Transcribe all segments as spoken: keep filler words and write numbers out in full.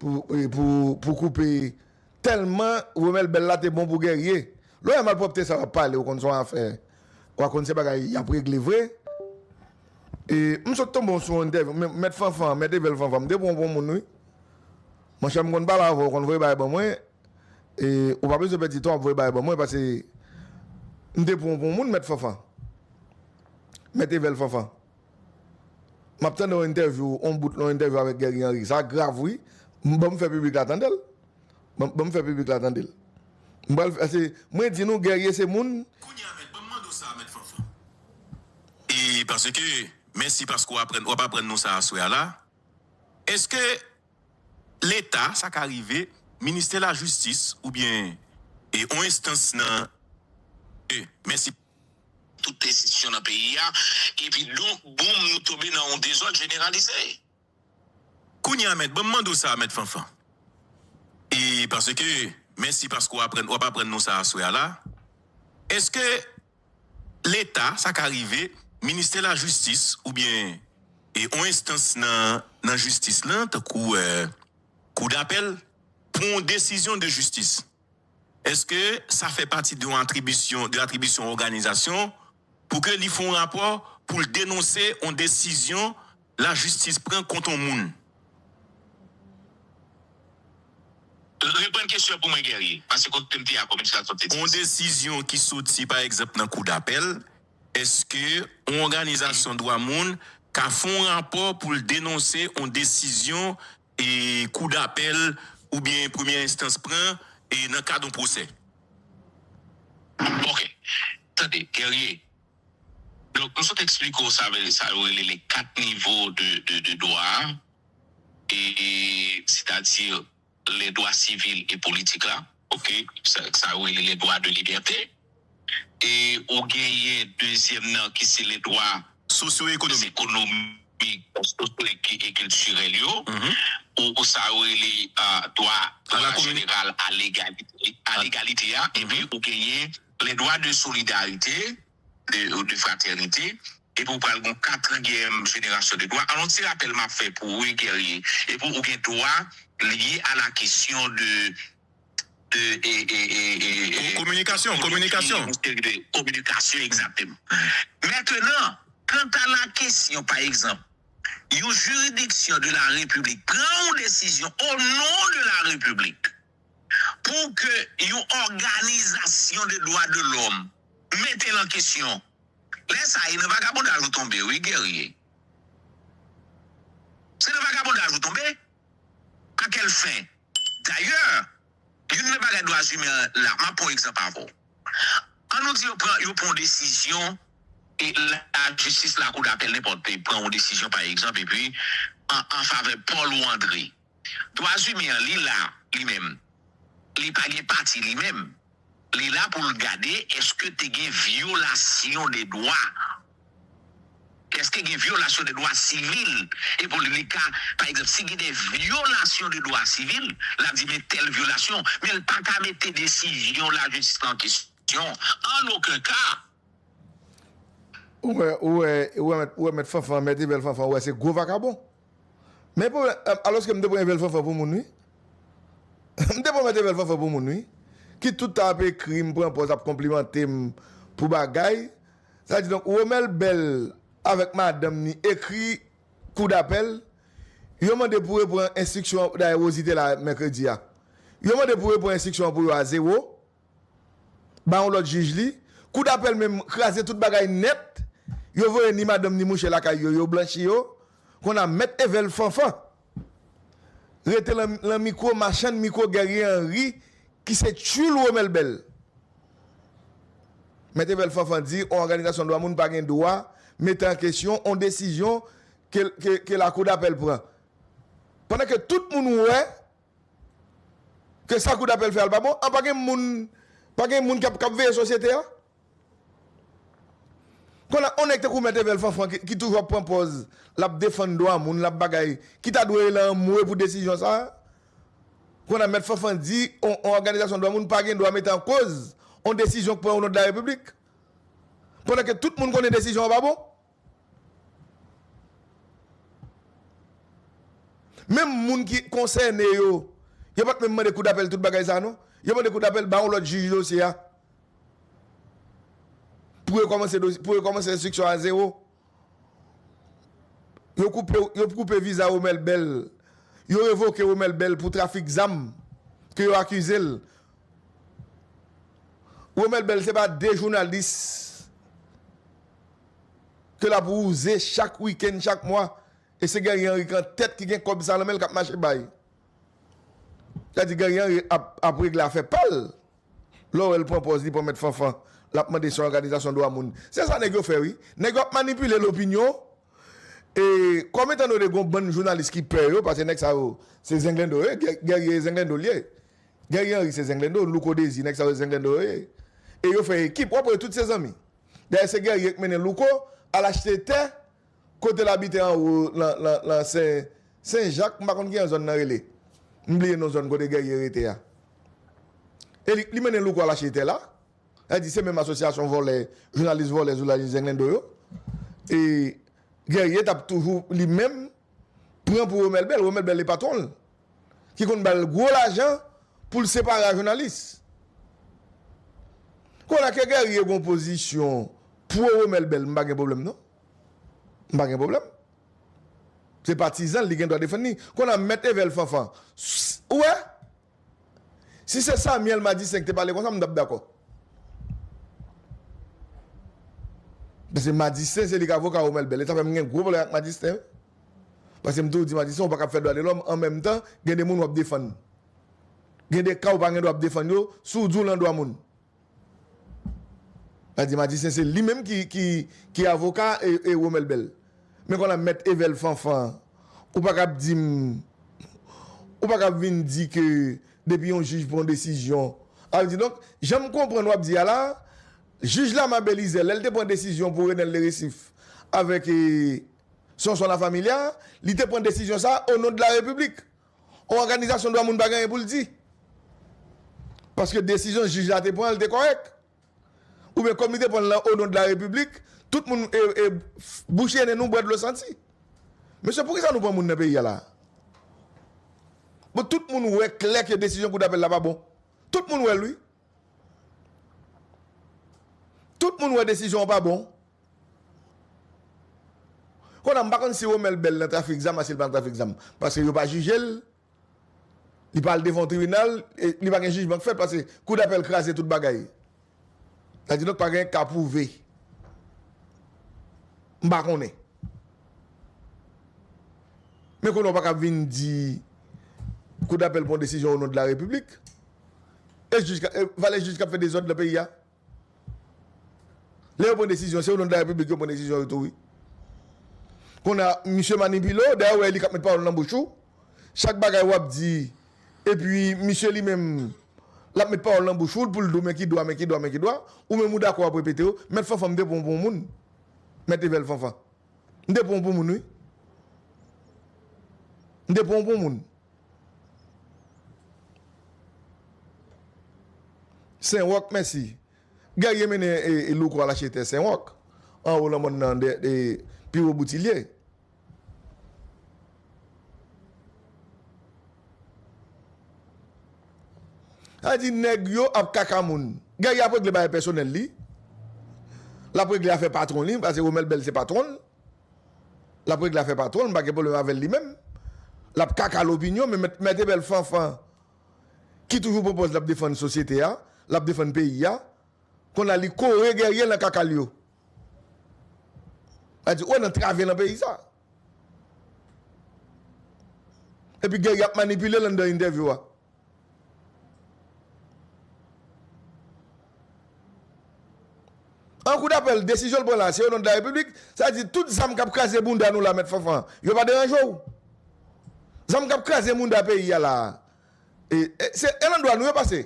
pou, pou, pou koupe tèlman Romel Bell la te bon pou Guerrier. Lè w wè malpwòpte sa w ap pale, ou konn se yon afè, w a konn se bagay y ap regle vre. E, m sot tonbe sou yon entèvyou, men, Mèt Fanfan, Mèt Evel Fanfan, m te pran w pou yon moun, wi. Monchè, m konn pale avè w, w konn voye bagay ban mwen. E, ou pa bezwen pèdi tan w ap voye bagay ban mwen, paske m te pran w pou yon moun, Mèt Fanfan. Mèt Evel Fanfan. M ap tande yon entèvyou, yon bout nan yon entèvyou avèk Guerrier Henry. Sa grav, wi. M, ban m fè piblik la tande l. Ban, ban m fè piblik la tande l. M pral fè, se, mwen di nou, Guerrier se moun. Kounye a, mèt, ban m mande w sa, Mèt Fanfan. E paske, mèsi paske w aprann, w ap aprann nou sa aswè a la. Èske Leta, sa ka rive, ministè lajistis oubyen e yon enstans nan e, mèsi. Tout enstitisyon nan peyi a, epi donk, boum, nou tonbe nan yon dezòd jeneralize. Kounye a, mèt, ban m mande w sa, Mèt Fanfan. E paske, mèsi paske w aprann, w ap aprann nou sa aswè a la. Èske Leta, sa ka rive, ministè lajistis oubyen e yon enstans nan, nan jistis lan, tankou, eh, kou dapèl, pran yon desizyon de jistis. Èske sa fè pati de yon atribisyon, de atribisyon òganizasyon pou ke li fè yon rapò pou l denonse yon desizyon lajistis pran kont yon moun? Reprann kesyon pou mwen, Guerrier, paske kote m te a, kòm sa sot te di. Yon desizyon ki soti, pa egzanp, nan kou dapèl, èske yon òganizasyon dwa moun ka fè yon rapò pou l denonse yon desizyon e kou dapèl oubyen premyè enstans pran e nan kad yon pwosè? Ok. Tande, Guerrier. Donk, m sot eksplike w sa, sa yo rele le kat nivo de, de, de dwa a. E, sètadi, les droits civils et politiques la, ok, sa, sa yo rele les droits de liberté. E ou genyen dezyèm nan ki se les droits socio-économiques, économiques, socio e kiltirèl yo, ou, ou sa yo rele, ah, dwa, dwa jeneral a legalite, a legalite a, epi ou genyen les droits de solidarité, de, de fraternité, epi ou pral gen yon katriyèm jenerasyon de dwa. Alon, ti rapèl m ap fè pou ou, wi, Guerrier. Epi ou gen dwa lye a la kesyon de, de, e, e, e, e, e, kominikasyon, kominikasyon. Yon seri de kominikasyon, egzakteman. Mentenan, kanta la kesyon, pa egzanp, yon jiridiksyon de la Repiblik pran yon desizyon o non de la Repiblik pou ke yon òganizasyon de dwa de lòm mete l an kesyon, lè sa a, e nan vagabondaj ou tonbe, wi, Guerrier. Se nan vagabondaj ou tonbe. À quelle fin? Dayè, youn nan bagay dwa imen la, m ap pran yon egzanp avè w. An nou di yo pran, yo pran yon desizyon, e lajistis, lakou dapèl, nenpòt peyi, pran yon desizyon, pa egzanp, epi an, an favè Paul ou André. Dwa imen an, li la, li menm. Li pa gen pati, li menm. Li la pou l gade èske te gen vyolasyon de dwa. Èske gen vyolasyon de dwa sivil? E pou li, li ka, pa egzanp, si gen de vyolasyon de dwa sivil, l ap di, men tèl vyolasyon, men l pa ka mete desizyon lajistis lan an kesyon, an okenn ka. Ou wè, ou wè, ou wè mèt, ou wè mèt Fanfan, mèt Evel Fanfan, ou wè se gwo vakabon. Men pwoblèm, alòske m te pran Evel Fanfan pou moun, wi. M te pran mèt Evel Fanfan pou moun, wi. Ki tout tan ap ekri, m pran pòz, ap konplimante m pou bagay. Sa di, donk, Romel Bell avèk madanm ni ekri kou dapèl. Yo mande pou repran enstriksyon, dayè, Rosie te la mèkredi a. Yo mande pou repran enstriksyon pou yo a zewo. Ba yon lòt jij li. Kou dapèl menm kraze tout bagay nèt. Yo voye ni madanm ni mouche lakay yo, yo blanchi yo. Kounye a mèt Evel Fanfan rete lan, lan mikwo machann mikwo Guerrier Henry ki se tchoul Romel Bell. Mèt Evel Fanfan di yon òganizasyon dwa moun pa gen dwa mete an kesyon yon desizyon ke, ke, ke lakou dapèl pran. Pandan ke tout moun wè ke sa kou dapèl fè a l pa bon, an pa gen moun, pa gen moun k ap, k ap veye sosyete a. Kounye a, yon nèg tankou mèt Evel Fanfan ki, ki toujou ap pran pòz, l ap defann dwa moun, l ap bagay, ki ta dwe rele anmwe pou desizyon sa a. Kounye a, mèt Fanfan di, yon, yon òganizasyon dwa moun pa gen dwa mete an koz yon desizyon k pran o non de la Repiblik. Pandan ke tout moun konnen desizyon an pa bon. Menm moun ki konsène yo, yo pa t menm mande koudapèl tout bagay sa a non. Yo mande koudapèl ba yon lòt jij dosye a. Pou rekòmanse, pou rekòmanse enstriksyon a zewo. Yo koupe, yo koupe viza Romel Bell. Yo revoke Romel Bell pou trafik zam ke yo akize l. Romel Bell se pa de jounalis ke l ap wouze chak wikenn, chak mwa. E se Guerrier Henry ki an tèt ki gen kòb sa nan men l k ap mache bay. Sa di Guerrier Henry ap, ap regle afè pa l. Lè w wè l pran pòz li pran mèt Fanfan, l ap mande se yon òganizasyon dwa moun. Se sa nèg yo fè wi. Nèg yo ap manipile lopinyon. E kòm etan done gon bann jounalis ki pè yo, paske nèg sa yo se zenglendo yo ye, Guerrier zenglendo l ye. Guerrier Henry se zenglendo, Louko Dezi, nèg sa yo zenglendo yo ye. E yo fè ekip, w ap wè tout se zanmi. Dayè se Guerrier k mennen Louko al achte tè kote l abite anwo lan, lan, lan Sen, Sen Jak, m pa konn kijan zòn nan rele. M bliye non zòn kote Guerrier rete a. E li, li mennen Louko al achte tè la. Sa di se menm asosyasyon vòlè, jounalis vòlè, jounalis zenglendo yo. E Guerrier t ap toujou li menm pran pou Romel Bell. Romel Bell e patwon l. Ki konn ba l gwo lajan pou l separe a jounalis. Kounye a ke Guerrier gen yon pozisyon pwo Romel Bell, m pa gen pwoblèm non. M pa gen pwoblèm. Se patizan l, li gen dwa defann li. Kounye a Mèt Evel Fanfan. Ou wè? Si se Samuel Madistin ki te pale konsa, m t ap dakò. Paske Madistin, se li k avoka Romel Bell. E sa fè m gen gwo pwoblèm ak Madistin. Paske m toujou di Madistin, ou pa kab fè dwa de lòm, an menm tan, gen de moun w ap defann. Gen de ka ou pa gen dwa ap defann yo, si w di w lan dwa moun. Sa di Madistin se li menm ki, ki, ki avoka e, e Romel Bell. Men kounye a Mèt Evel Fanfan, ou pa kab di m, ou pa kab vin di ke depi yon jij pran yon desizyon. Sa vle di donk, jan m konprann w ap di a la, jij Lama Belizaire, lè l te pran desizyon pou Renel Leresif avèk e, Sonson Lafamilia, li te pran desizyon sa o non de la Repiblik. Yon òganizasyon dwa moun pa gen anyen pou l di. Paske desizyon jij la te pran, l te kòrèk. Oubyen kòm li te pran l lan o non de la Repiblik, tout moun e, e, bouche nen nou bwè dlo santi. Mesye, poukisa nou pran moun nan peyi a la? Bon, tout moun wè klè ke desizyon koudapèl la pa bon. Tout moun wè l, wi. Tout moun wè desizyon an pa bon. Kounye a, m pa konn si Romel Bell nan trafik zam, si l pa nan trafik zam. Paske yo pa jije l, li pa al devan yon tribinal, e li pa gen jijman k fèt, paske koudapèl kraze tout bagay. Sa di donk pa gen ka pwouve. M pa konnen. Men kounye a, w pa ka vin di koudapèl pran desizyon o non de la Repiblik. E jij ka, e valè jij k ap fè dezòd nan peyi a. Lè yo pran desizyon, se o non de la Repiblik yo pran desizyon yo tou, wi. Kounye a, misye manipile w, dayè w wè li k ap met pawòl nan bouch ou. Chak bagay w ap di, epi misye li menm, l ap met pawòl nan bouch ou, pou l di w men ki dwa, men ki dwa, men ki dwa. Ou menm ou dakò ap repete yo. Mèt Fanfan, m te pran w pou yon moun. Mèt Evel Fanfan. M te pran w pou moun, wi. M te pran w pou moun. Sen Wòk, mèsi. Guerrier mennen e, e Louko al achte tè Sen Wòk. Anwo lan mòn nan, de, de, pi wo Boutilye. Sa di nèg yo ap kaka moun. Guerrier ap regle bagay pèsonèl li. L ap regle afè patwon li, paske Romel Bell se patwon l. L ap regle afè patwon l, m pa gen pwoblèm avè l li menm. L ap kaka lopinyon, men Mèt, Mèt Evel Fanfan, ki toujou pran pòz l ap defann sosyete a, l ap defann peyi a, kounye a li kore Guerrier lan kaka l yo. Sa di, ou wè n antrave lan peyi sa. Epi Guerrier ap manipile l anndan entèvyou a. An koudapèl, desizyon l pran la, se o non de la Repiblik, sa di tout zam k ap kraze bounda nou la, Mèt Fanfan, yo pa deranje w. Zam k ap kraze bounda peyi a la, e, e, se, e lan dwàn nou yo pase.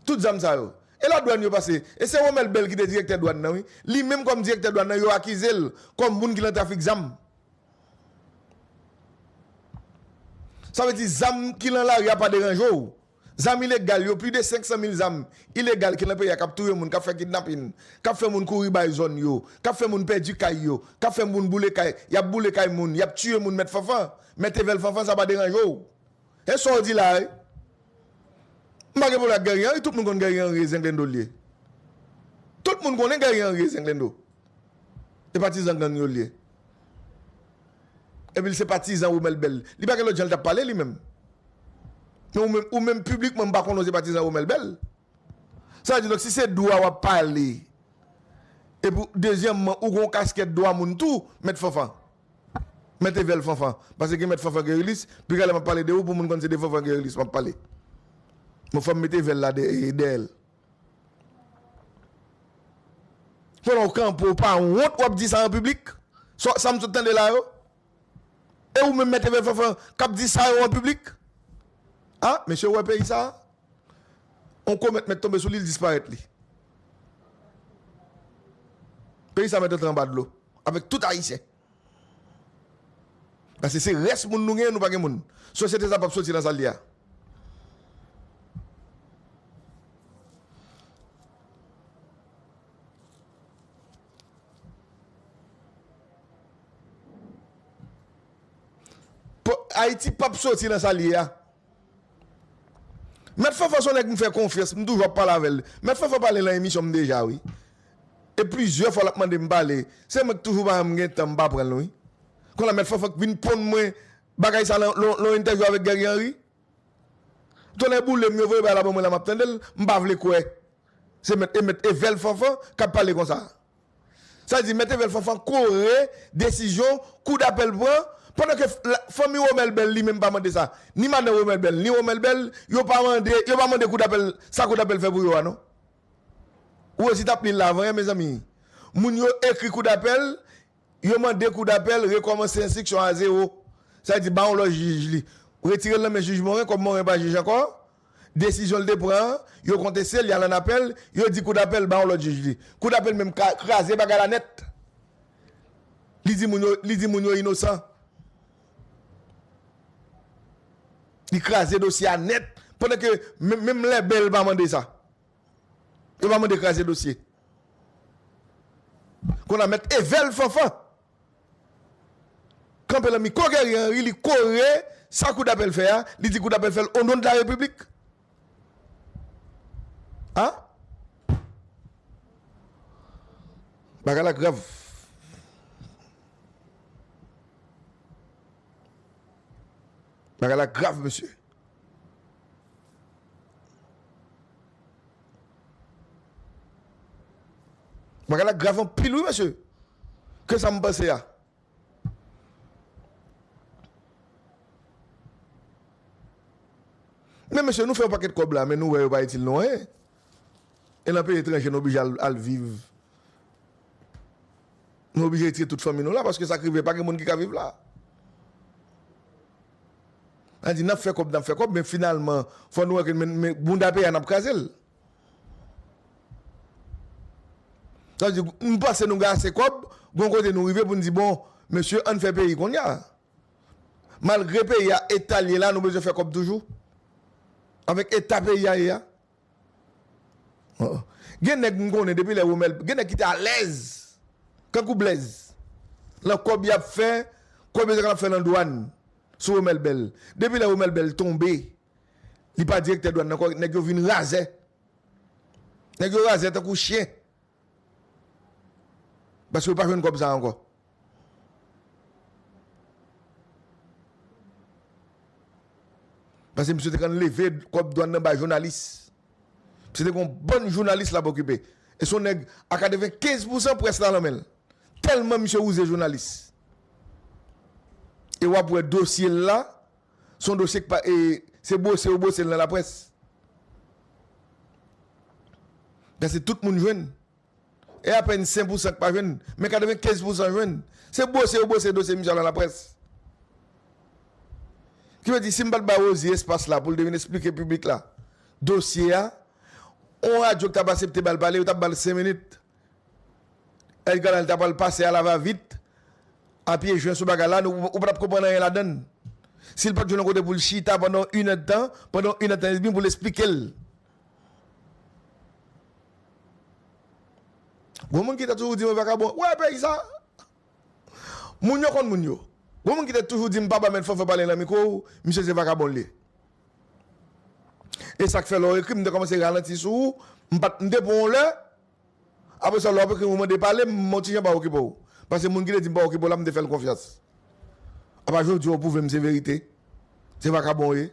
Tout zam sa yo. E lan dwàn yo pase. E se Romel Bell ki te direktè dwàn nan, wi. Li menm kòm direktè dwàn nan, yo akize l kòm moun ki lan trafik zam. Sa vle di zam ki lan lari a pa deranje w. Zam ilegal yo, plis de senk san mil zam ilegal ki nan peyi a, k ap touye moun, k ap fè kidnapin, k ap fè moun kouri bay zòn yo, k ap fè moun pèdi kay yo, k ap fè moun boule kay, y ap boule kay moun, y ap tiye moun, Mèt Fanfan, Mèt Evèl Fanfan, sa pa deranje w. E sa w di la, wi. M pa gen pwoblèm ak Guerrier Henry, tout moun konn Guerrier Henry e zenglendo l ye. Tout moun konnen Guerrier Henry e zenglendo. E patizan gang yo l ye. Epi l se patizan Romel Bell. Li pa gen lòt jan l t ap pale li menm. Men ou menm, ou menm piblikman m pa konnen w se patizan Romel Bell. Sa vle di, donk, si se dwa w ap pale, epi dezyèmman, ou gen yon kaskèt dwa moun tou, Mèt Fanfan. Mèt Evèl Fanfan. Paske gen Mèt Fanfan Guerrilis, pi talè m ap pale de ou pou moun konn se de Fanfan Guerrilis m ap pale. Bon, fò m mete Evèl la dèyè l. Pandan w kanpe, w pa wont w ap di sa an piblik? Sa, sa m sot tande la yo? E ou menm Mèt Evèl Fanfan k ap di sa yo an piblik? A, mesye, w wè peyi sa a? On komèt mèt tonbe sou li, l disparèt li. Peyi sa mèt antre anba dlo avèk tout Ayisyen. Paske se rès moun nou genyen, nou pa gen moun. Sosyete sa p ap soti nan sa l ye a. Po-, Ayiti p ap soti nan sa l ye a. Mèt Fanfan se yon nèg m fè konfyans, m toujou ap pale avè l. Mèt Fanfan pale nan emisyon m deja, wi. E plizyè fwa l ap mande m pale. Se mwen k toujou pa janm gen tan, m pa pran l, wi. Kounye a Mèt Fanfan k vin ponn mwen bagay sa nan, nan, nan yon entèvyou avèk Guerrier Henry. Tonnè boule m, yo voye bagay la ban mwen la, m ap tande l, m pa vle kwè. Se mèt, e mèt Evèl Fanfan k ap pale konsa. Sa vle di, mèt Evèl Fanfan kore desizyon koudapèl pran, pandan ke f-, la, fanmi Romel Bell li menm pa mande sa. Ni madan Romel Bell, ni Romel Bell, yo pa mande, yo pa mande koudapèl, sa koudapèl fè pou yo a, non. Rosie t ap li l la avan yè, mezanmi. Moun yo ekri koudapèl, yo mande koudapèl rekòmanse enstriksyon a zewo. Sa vle di, ba yon lòt jij li. Retire l nan men jij Moren, kòm Moren pa jij ankò. Desizyon l te pran an, yo konteste l, y al an apèl, yo di koudapèl ba yon lòt jij li. Koudapèl menm ka-, kraze bagay la nèt. Li di moun yo, li di moun yo inosan. Li kraze dosye a nèt, pandan ke menm, menm lè Bell pa mande sa. Yo pa mande kraze dosye. Kounye a mèt Evèl Fanfan kanpe nan mikwo Guerrier Henry, li kore sa koudapèl fè a, li di koudapèl fè l o non de la Repiblik. A? Bagay la grav. Bagay la grav, mesye. Bagay la grav anpil, wi, mesye. Ke sa m panse a. Men, mesye, nou fè yon pakèt kòb la, men nou wè yo pa itil nou anyen. E nan peyi etranje, nou oblije al, al viv. Nou oblije retire tout fanmi nou la, paske sa k rive, pa gen moun ki ka viv la. Sa di, n ap fè kòb, n ap fè kòb, men finalman, fò nou wè ke men, men bounda peyi a, n ap kraze l. Sa di, nou panse nou gen ase kòb, gon kote nou rive pou n di, bon, mesye, ann fè peyi kounye a. Malgre peyi a eta l ye la, nou bezwen fè kòb toujou. Avèk eta peyi a ye a. Oh. Gen nèg m konnen depi lè Romel, gen nèg ki te alèz, kankou Blèz. Nan kòb y ap fè, kòb yo te konn ap fè nan dwàn, sou Romel Bell. Depi lè Romel Bell tonbe, li pa direktè dwàn nan ankò, nèg yo vin razè. Nèg yo razè tankou chen. Paske yo pa jwenn kòb sa a ankò. Paske misye te konn leve kòb dwàn nan bay jounalis. Misye te gon bann jounalis l ap okipe. E se yon nèg a katrevenkenz pousan près la nan men l. Tèlman misye wouze jounalis. E w ap wè dosye l la, se yon dosye k pa, e, se bwose yo bwose l nan laprès. Paske tout moun jwenn. E apèn senk pousan k pa jwenn, men katrevenkenz pousan jwenn. Se bwose yo bwose dosye misye a nan laprès. Ki vle di, si m pa t ba Rosie espas la pou l te vin esplike piblik la dosye a, yon radyo ki t ap asepte ba l pale, yo t ap ba l senk minit. Èdga Lal ta pral pase a la va vit, a pye jwen sou bagay la, nou, ou pa t ap konprann anyen ladan l. Si l pa t jwenn yon kote pou l chita pandan inèdtan, pandan inèdtan edmi pou l esplike l. Gon moun ki te toujou di mwen vakabon. Wè peyi sa. Moun yo konn moun yo. Gon moun ki te toujou di m pa ba mèt Fanfan pale nan mikwo, misye se vakabon li ye. E sa k fè lè w ekri, m te kòmanse ralanti sou ou, m pa t, m te pran yon lè, apre sa lè w ap ekri m ou mande pale m, m yon ti jan pa okipe w. Paske moun ki te di m pa okipe w la, m te fè l konfyans. Apa jodi a w pwouve m se verite. Se vakabon w ye.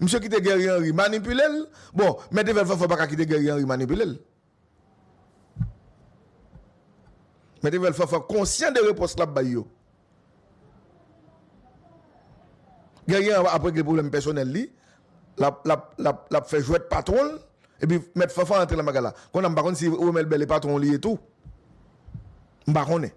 Misye kite Guerrier Henry manipile l. Bon, mèt Evel Fanfan pa ka kite Guerrier Henry manipile l. Mèt Evel Fanfan konsyan de repons l ap bay yo. Guerrier ap regle pwoblèm pèsonèl li. L ap, l ap, l ap, l ap fè jwèt patwon l. Epi mèt Fanfan antre nan bagay la. Kounye a m pa konn si Romel Bèl e patwon li ye tou. M pa konnen.